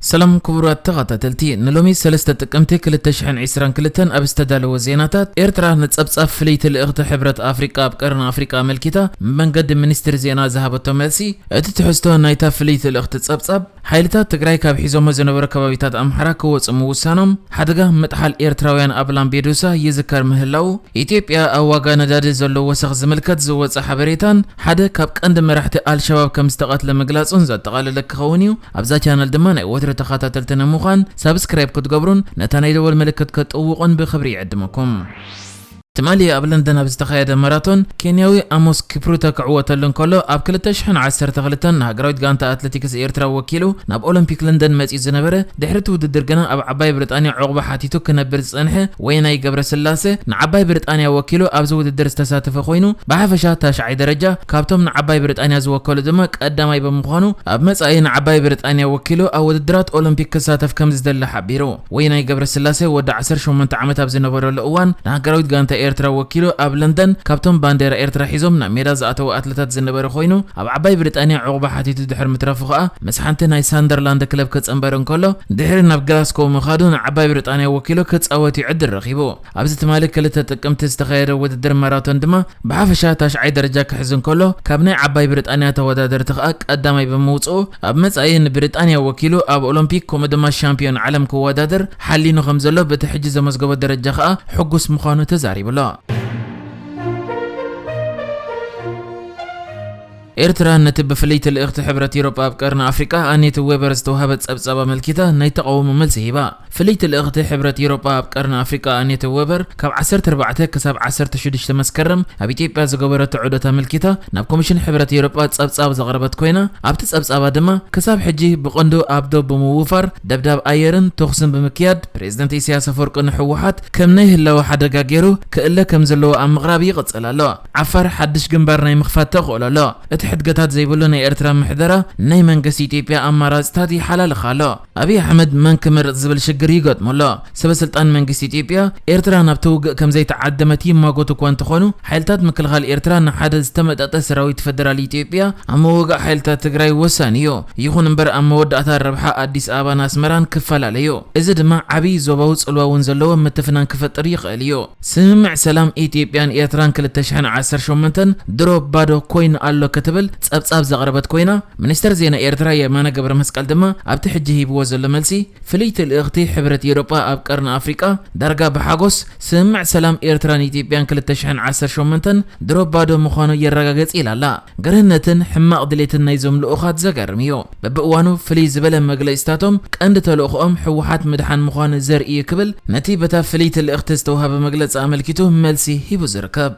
ሰላም ክቡራት ተኸታተልቲ፣ ንሎሚ ሰለስተ ጥቅምቲ ክልተ ሽሕን ዕስራን ክልተን ኣብ ዝተዳለወ ዜናታት፣ ኤርትራ ንጸብጻብ ፍልይቲ ልእኽቲ ሕብረት ኣፍሪቃ ኣብ ቀርኒ ኣፍሪቃ ኣመልኪታ ብመንገዲ ሚኒስትሪ ዜና ዝሃበቶ መልሲ፣ እቲ ትሕዝቶ ናይታ ፍልይቲ ልእኽቲ ጸብጻብ፣ ሓይልታት ትግራይ ካብ ሒዞሞ ዝነበሩ ከባቢታት ኣምሓራ ክወጹ ምውሳኖም፣ ሓደጋ ምጥሓል ኤርትራውያን ኣብ ላምፔዱሳ ይዝከር ምህላው፣ ኢትዮጵያ ኣብ ዋጋ ነዳዲ ዘሎ ወሰኽ ዝምልከት ዝወጸ ሓበሬታን ሓደ ካብ ቀንዲ መራሕቲ ኣልሸባብ ከም ዝተቐትለ ምግላጹን ዘጠቓለለ ክኸውን እዩ። ኣብዛ ቻነል ድማ ናይ ወትሩ ተኸታተልቲ ንምዃን ሳብስክራይብ ክትገብሩን ነታ ናይ ደወል ምልክት ክትጥውቑን ብኽብሪ ይዕድመኩም። ትማሊ ኣብ ለንደን ኣብ ዝተኻየደ ማራቶን፣ ኬንያዊ ኣሞስ ኪፕሩተ ክዕወተሉ እንከሎ፣ ኣብ ክልተ ሽሕን ዓሰርተ ክልተን ንሃገራዊት ጋንታ ኣትሌቲክስ ኤርትራ ወኪሉ ናብ ኦሎምፒክ ለንደን መጺኡ ዝነበረ፣ ድሕሪ እቲ ውድድር ግና ኣብ ዓባይ ብሪጣንያ ዑቕባ ሓቲቱ ክነብር ዝጸንሐ ወይናይ ገብረስላሴ ንዓባይ ብሪጣንያ ወኪሉ ኣብዚ ውድድር ዝተሳተፈ ኮይኑ፣ ብሓፈሻ ታሽዓይ ደረጃ፣ ካብቶም ንዓባይ ብሪጣንያ ዝወከሉ ድማ ቀዳማይ ብምዃኑ፣ ኣብ መጻኢ ንዓባይ ብሪጣንያ ወኪሉ ኣብ ውድድራት ኦሎምፒክ ክሳተፍ ከም ዝደሊ ሓቢሩ። ወይናይ ገብረስላሴ ወዲ ዓሰርተ ሸሞንተ ዓመት ኣብ ዝነበረሉ እዋን፣ ንሃገራዊት ጋንታ ኤርትራ ወኪሉ ኣብ ለንደን ካብቶም ባንዴራ ኤርትራ ሒዞም ናብ ሜዳ ዝኣተዉ ኣትለታት ዝነበረ ኮይኑ፣ ኣብ ዓባይ ብሪጣንያ ዑቕባ ሓቲቱ ድሕሪ ምትራፉ ከኣ፣ ምስ ሓንቲ ናይ ሳንደርላንድ ክለብ ክጽንበር እንከሎ፣ ድሕሪ ናብ ግላስኮ ምኻዱ ንዓባይ ብሪጣንያ ወኪሉ ክጻወት እዩ ዕድል ረኺቡ። ኣብዚ ትማሊ ክልተ ጥቅምቲ ዝተኻየደ ውድድር ማራቶን ድማ ብሓፈሻ ታሽዓይ ደረጃ ክሕዝ እንከሎ፣ ካብ ናይ ዓባይ ብሪጣንያ ተወዳደርቲ ከኣ ቀዳማይ ብምውጽኡ፣ ኣብ መጻኢ ንብሪጣንያ ወኪሉ ኣብ ኦሎምፒክ ከምኡ ድማ ሻምፒዮን ዓለም ክወዳደር ሓሊኑ ከም ዘሎ፣ በቲ ሕጂ ዘመዝገቦ ደረጃ ከኣ ሕጉስ ምዃኑ ተዛሪቡ ኣሎ። ኤርትራ ነቲ ብፍልይቲ ልእኽቲ ሕብረት ኤውሮጳ ኣብ ቀርኒ ኣፍሪቃ ኣኔት ዌበር ዝተዋህበ ጸብጻብ ኣመልኪታ ናይ ተቓውሞ መልሲ ሂባ። ፍልይቲ ልእኽቲ ሕብረት ኤውሮጳ ኣብ ቀርኒ ኣፍሪቃ ኣኔት ዌበር ካብ ዓሰርተ ኣርባዕተ ክሳብ ዓሰርተ ሽዱሽተ መስከረም ኣብ ኢትዮጵያ ዝገበረቶ ዑደት ኣመልኪታ ናብ ኮሚሽን ሕብረት ኤውሮጳ ጸብጻብ ዘቕረበት ኮይና፣ ኣብቲ ጸብጻባ ድማ ክሳብ ሕጂ ብቐንዱ ኣብ ዶብ ብምውፋር ደብዳብ ኣየርን ተኹስን ብምክያድ ፕሬዝደንት ኢሳያስ ኣፈወርቂ ንህወሓት ከም ናይ ህላወ ሓደጋ ገይሩ ክእለ ከም ዘለዎ ኣብ ምቕራብ ይቕጽል ኣሎ። ዓፋር ሓድሽ ግንባር ናይ ምኽፋት ተኽእሎ ኣሎ። እቲ ሕድገታት ዘይብሉ ናይ ኤርትራ ምሕደራ ናይ መንግስቲ ኢትዮጵያ ኣማራጽታት ይሓላልኽ ኣሎ። ኣብይ ኣሕመድ መን ክመርጽ ዝብል ሽግር ይገጥሞ ኣሎ። ሰበ ስልጣን መንግስቲ ኢትዮጵያ ኤርትራ ናብቲ ውግእ ከም ዘይተዓደመት ይማጎቱ እኳ እንተኾኑ፣ ሓይልታት ምክልኻል ኤርትራ ንሓደ ዝተመጠጠ ሰራዊት ፈደራል ኢትዮጵያ ኣብ ምውጋእ ሓይልታት ትግራይ ወሳኒ እዩ። ይኹን እምበር ኣብ መወዳእታ ረብሓ ኣዲስ ኣበባን ኣስመራን ክፈላለ እዩ። እዚ ድማ ዓብዪ ዞባዊ ጽልዋ እውን ዘለዎ ምትፍናን ክፈጥር ይኽእል እዩ። ስምምዕ ሰላም ኢትዮጵያን ኤርትራን ክልተ ሽሕን ዓሰርተ ሸሞንተን ድሮ ባዶ ኮይኑ ኣሎ ክትብል ጸብጻብ ዘቕረበት ኮይና፣ ሚኒስተር ዜና ኤርትራ የማነ ገብረ መስቀል ድማ ኣብቲ ሕጂ ሂብዎ ዘሎ መልሲ፣ ፍልይቲ ልእኽቲ ሕብረት ኤውሮጳ ኣብ ቀርኒ ኣፍሪቃ ዳርጋ ብሓጎስ ስምምዕ ሰላም ኤርትራን ኢትዮጵያን ክልተ ሽሕን ዓሰርተ ሸሞንተን ድሮ ባዶ ምዃኑ የረጋግጽ ኢላ ኣላ። ግርህነትን ሕማቕ ድሌትን ናይዞም ልኡኻት ዘገርም እዩ። በብእዋኑ ፍልይ ዝበለ መግለጺታቶም ቀንዲ ተልእኾኦም ህወሓት ምድሓን ምዃኑ ዘርኢ እዩ ክብል ነቲ በታ ፍልይቲ ልእኽቲ ዝተዋህበ መግለጺ ኣመልኪቱ መልሲ ሂቡ ዝርከብ።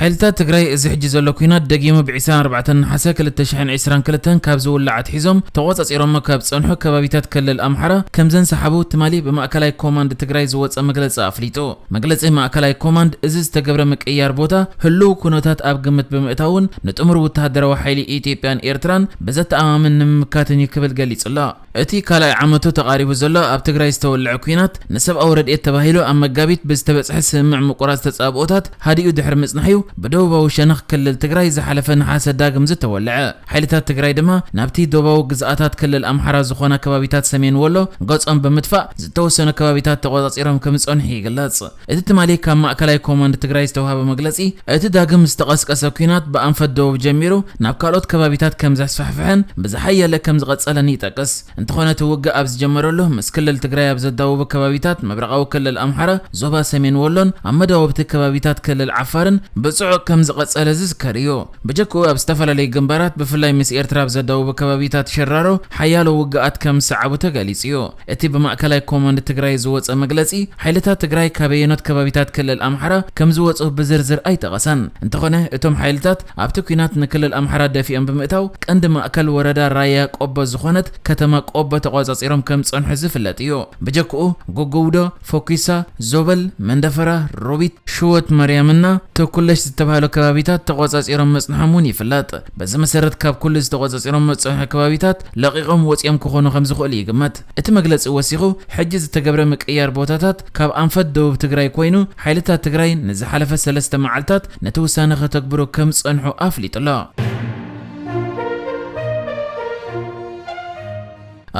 ሓይልታት ትግራይ እዚ ሕጂ ዘሎ ኲናት ደጊሙ ብ ዕስራን ኣርባዕተን ነሓሰ ክልተ ሽሕን ዕስራን ክልተን ካብ ዝውላዕ ኣትሒዞም ተቖጻጺሮሞ ካብ ዝጸንሑ ከባቢታት ክልል ኣምሓራ ከም ዘንሰሓቡ ትማሊ ብማእከላይ ኮማንድ ትግራይ ዝወጸ መግለጺ ኣፍሊጡ። መግለጺ ማእከላይ ኮማንድ፣ እዚ ዝተገብረ ምቅይያር ቦታ ህሉው ኩነታት ኣብ ግምት ብምእታውን ንጥሙር ወተሃደራዊ ሓይሊ ኢትዮጵያን ኤርትራን ብዘተኣማምን ንምምካትን እዩ ክብል ገሊጹ ኣሎ። እቲ ካልኣይ ዓመቱ ተቓሪቡ ዘሎ ኣብ ትግራይ ዝተወልዐ ኲናት፣ ንሰብኣዊ ረድኤት ተባሂሉ ኣብ መጋቢት ብዝተበጽሐ ስምምዕ ምቁራጽ ተጻብኦታት ሃዲኡ ድሕሪ ምጽናሕ'ዩ ብደቡባዊ ሸነኽ ክልል ትግራይ ዝሓለፈ ነሓሰ ዳግም ዝተወልዐ። ሓይልታት ትግራይ ድማ ናብቲ ዶባዊ ግዝኣታት ክልል ኣምሓራ ዝኾና ከባቢታት ሰሜን ወሎ ገጾም ብምጥፋእ፣ ዝተወሰኑ ከባቢታት ተቖጻጺሮም ከም ዝጸንሑ ይግለጽ። እቲ ትማሊ ካብ ማእከላይ ኮማንድ ትግራይ ዝተዋህበ መግለጺ፣ እቲ ዳግም ዝተቐስቀሰ ኲናት ብኣንፈት ደቡብ ጀሚሩ ናብ ካልኦት ከባቢታት ከም ዘስፋሕፍሐን ብዝሓየለ ከም ዝቐጸለን ይጠቅስ። እንተኾነ እቲ ውግእ ኣብ ዝጀመረሉ፣ ምስ ክልል ትግራይ ኣብ ዘዳውቡ ከባቢታት ምብራቓዊ ክልል ኣምሓራ፣ ዞባ ሰሜን ወሎን ኣብ መዳውብቲ ከባቢታት ክልል ዓፋርን ብጽዑቕ ከም ዝቐጸለ ዝዝከር እዩ። ብጀክኡ ኣብ ዝተፈላለዩ ግንባራት፣ ብፍላይ ምስ ኤርትራ ኣብ ዘዳውቡ ከባቢታት ሸራሮ ሓያሎ ውግኣት ከም ዝሰዓቡ ተገሊጹ እዩ። እቲ ብማእከላይ ኮማንድ ትግራይ ዝወጸ መግለጺ፣ ሓይልታት ትግራይ ካበየኖት ከባቢታት ክልል ኣምሓራ ከም ዝወጹ ብዝርዝር ኣይጠቐሰን። እንተኾነ፣ እቶም ሓይልታት ኣብቲ ኲናት ንክልል ኣምሓራ ደፊኦም ብምእታው፣ ቀንዲ ማእከል ወረዳ ራያ ቆቦ ዝኾነት ከተማ ቆቦ ተቖጻጺሮም ከም ዝጸንሑ ዝፍለጥ እዩ። ብጀክኡ፣ ጎጎውዶ፣ ፎኪሳ፣ ዞበል፣ መንደፈራ፣ ሮቢት፣ ሽወት ማርያምና ተኩለሽ ዝተባህሉ ከባቢታት ተቖጻጺሮም መጽንሖም እውን ይፍለጥ። በዚ መሰረት፣ ካብ ኩሉ ዝተቖጻጺሮም መጽንሖ ከባቢታት ለቒቖም ወጺኦም ክኾኑ ከም ዝኽእሉ ይግመት። እቲ መግለጺ ወሲኹ፣ ሕጂ ዝተገብረ ምቅያር ቦታታት ካብ ኣንፈት ደቡብ ትግራይ ኮይኑ፣ ሓይልታት ትግራይ ንዝሓለፈ ሰለስተ መዓልታት ነቲ ውሳነ ከተግብሩ ከም ዝጸንሑ ኣፍሊጡ ኣሎ።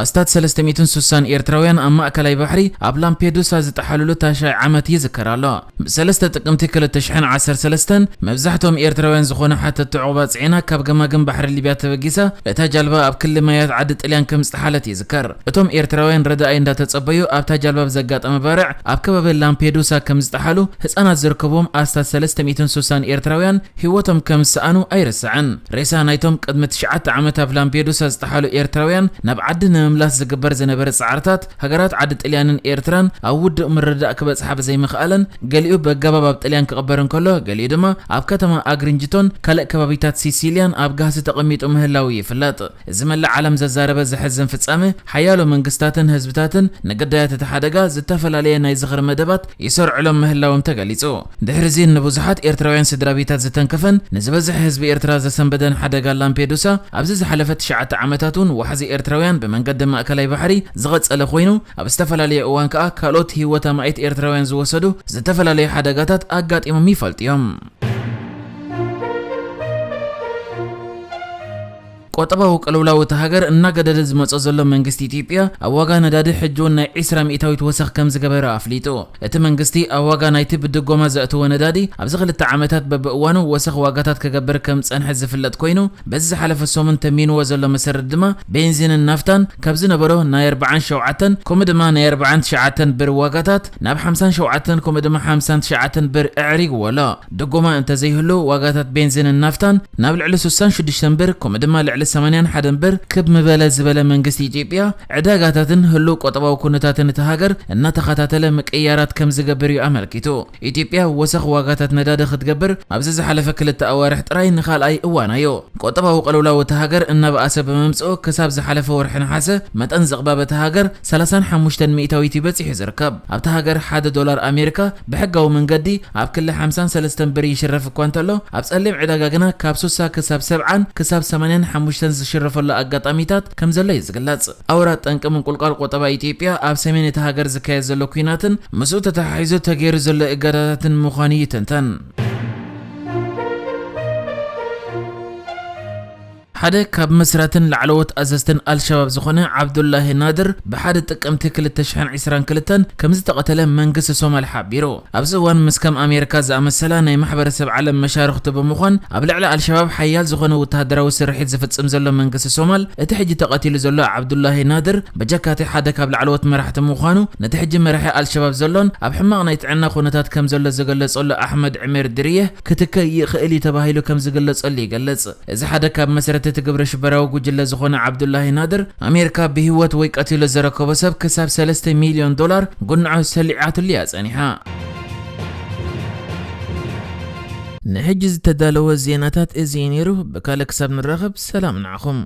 ኣስታት ሰለስተ ሚእትን ሱሳን ኤርትራውያን ኣብ ማእከላይ ባሕሪ ኣብ ላምፔዱሳ ዝጠሓሉሉ ታሽዓይ ዓመት ይዝከር ኣሎ። ብ3 ጥቅምቲ ክልተ ሽሕን ዓሰርተ ሰለስተን መብዛሕትኦም ኤርትራውያን ዝኾኑ ሓተቲ ዑቕባ ጽዒና ካብ ገማግም ባሕሪ ሊብያ ተበጊሳ፣ እታ ጃልባ ኣብ ክሊ ማያት ዓዲ ጥልያን ከም ዝጠሓለት ይዝከር። እቶም ኤርትራውያን ረዳኢ እንዳተጸበዩ ኣብታ ጃልባ ብዘጋጠመ ባርዕ ኣብ ከባቢ ላምፔዱሳ ከም ዝጠሓሉ፣ ህጻናት ዝርከብዎም ኣስታት ሰለስተ ሚእትን ሱሳን ኤርትራውያን ህይወቶም ከም ዝሰኣኑ ኣይርሳዕን። ሬሳ ናይቶም ቅድሚ ትሽዓተ ዓመት ኣብ ላምፔዱሳ ዝጠሓሉ ኤርትራውያን ናብ ዓዲ ንምምላስ ዝግበር ዝነበረ ጻዕርታት ሃገራት ዓዲ ጥልያንን ኤርትራን ኣብ ውዱእ ምርድዳእ ክበጽሓ ብዘይምኽኣለን፣ ገሊኡ በገባብ ኣብ ጥልያን ክቕበር እንከሎ፣ ገሊኡ ድማ ኣብ ከተማ ኣግሪንጅቶን ካልእ ከባቢታት ሲሲልያን ኣብ ጋህሲ ተቐሚጡ ምህላዉ ይፍለጥ። እዚ መላእ ዓለም ዘዛረበ ዘሕዝን ፍጻመ፣ ሓያሎ መንግስታትን ህዝብታትን ንግዳያት እቲ ሓደጋ ዝተፈላለየ ናይ ዝኽሪ መደባት ይሰርዕሎም ምህላዎም ተገሊጹ። ድሕሪ እዚ ንብዙሓት ኤርትራውያን ስድራ ቤታት ዝተንከፈን ንዝበዝሕ ህዝቢ ኤርትራ ዘሰንበደን ሓደጋ ላምፔዱሳ፣ ኣብዚ ዝሓለፈ ትሽዓተ ዓመታት እውን ዋሕዚ ኤርትራውያን ብመንገዲ ማእከላይ ባሕሪ ዝቐጸለ ኮይኑ፣ ኣብ ዝተፈላለየ እዋን ከኣ ካልኦት ህይወት ኣማኢት ኤርትራውያን ዝወሰዱ ዝተፈላለዩ ሓደጋታት ኣጋጢሞም ይፈልጡ እዮም። ቆጠባዊ ቅልውላው እታ ሃገር እናገደደ ዝመጾ ዘሎ መንግስቲ ኢትዮጵያ፣ ኣብ ዋጋ ነዳዲ ሕጂ እውን ናይ ዒስራ ሚእታዊት ወሰኽ ከም ዝገበረ ኣፍሊጡ። እቲ መንግስቲ ኣብ ዋጋ ናይቲ ብድጎማ ዘእትዎ ነዳዲ ኣብዚ ክልተ ዓመታት በብእዋኑ ወሰኽ ዋጋታት ክገብር ከም ዝጸንሐ ዝፍለጥ ኮይኑ፣ በዚ ዝሓለፈ ሰሙን ተሚንዎ ዘሎ መሰረት ድማ ቤንዚንን ናፍታን ካብ ዝነበሮ ናይ ኣርባዓን ሸውዓተን ከምኡ ድማ ናይ ኣርባዓን ትሽዓተን ብር ዋጋታት ናብ ሓምሳን ሸውዓተን ከምኡ ድማ ሓምሳን ትሽዓተን ብር ኣዕሪግዎ ኣሎ። ድጎማ እንተዘይህሉ ዋጋታት ቤንዚንን ናፍታን ናብ ልዕሊ ስሳን ሽዱሽተን ብር ከምኡ ድማ ልዕሊ ሰማንያን ሓደን ብር ክብ ምበለ ዝበለ መንግስቲ ኢትዮጵያ፣ ዕዳጋታትን ህሉው ቆጠባዊ ኩነታትን እቲ ሃገር እናተኸታተለ ምቅያራት ከም ዝገብር እዩ ኣመልኪቱ። ኢትዮጵያ ወሰኽ ዋጋታት ነዳዲ ክትገብር ኣብዚ ዝሓለፈ ክልተ ኣዋርሕ ጥራይ ንኻልኣይ እዋናዮ። ቆጠባዊ ቅልውላው እቲ ሃገር እናበኣሰ ብምምጽኡ ክሳብ ዝሓለፈ ወርሒ ነሓሰ መጠን ዝቕባብ እቲ ሃገር ሰላሳን ሓሙሽተን ሚእታዊት እዩ በጺሑ ዝርከብ። ኣብቲ ሃገር ሓደ ዶላር ኣሜሪካ ብሕጋዊ መንገዲ ኣብ ክሊ ሓምሳን ሰለስተን ብር ይሽረፍ እኳ እንተሎ፣ ኣብ ጸሊም ዕዳጋ ግና ካብ ስሳ ክሳብ ሰብዓን ክሳብ ሰማንያን ሓሙሽተን ዝሽረፈሉ ኣጋጣሚታት ከም ዘሎ እዩ ዝግለጽ። ኣውራ ጠንቂ ምንቁልቋል ቆጠባ ኢትዮጵያ ኣብ ሰሜን እቲ ሃገር ዝካየድ ዘሎ ኲናትን ምስኡ ተተሓሒዙ ተገይሩ ዘሎ እገዳታትን ምዃኑ ይትንተን። ሓደ ካብ መስራትን ላዕለዎት ኣዘዝትን ኣልሸባብ ዝኾነ ዓብዱላሂ ናድር ብሓደ ጥቅምቲ ክልተ ሽሕን ዕስራን ክልተን ከም ዝተቐተለ መንግስቲ ሶማል ሓቢሩ። ኣብዚ እዋን ምስ ከም ኣሜሪካ ዝኣመሰላ ናይ ማሕበረሰብ ዓለም መሻርኽቱ ብምዃን ኣብ ልዕሊ ኣልሸባብ ሓያል ዝኾነ ወተሃደራዊ ስርሒት ዝፍጽም ዘሎ መንግስቲ ሶማል፣ እቲ ሕጂ ተቐቲሉ ዘሎ ዓብዱላሂ ናድር በጀካቲ ሓደ ካብ ላዕለዎት መራሕቲ ምዃኑ፣ ነቲ ሕጂ መራሒ ኣልሸባብ ዘሎን ኣብ ሕማቕ ናይ ጥዕና ኩነታት ከም ዘሎ ዝገለጸሉ ኣሕመድ ዕሜር ድርየህ ክትክእ ይኽእል እዩ ተባሂሉ ከም ዝግለጸሉ ይገልጽ። እዚ ሓደ ካብ መስረቲ እቲ ግብረ ሽበራዊ ጉጅለ ዝኾነ ዓብዱላሂ ናድር፣ ኣሜሪካ ብህይወት ወይ ቀቲሉ ዘረከቦ ሰብ ክሳብ ሰለስተ ሚልዮን ዶላር ጉንዖ ሰሊዓትሉ እያ ጸኒሓ። ንሕጂ ዝተዳለወ ዜናታት እዚ እዩ ነይሩ። ብካልእ ክሳብ ንራኸብ፣ ሰላም ንዓኹም።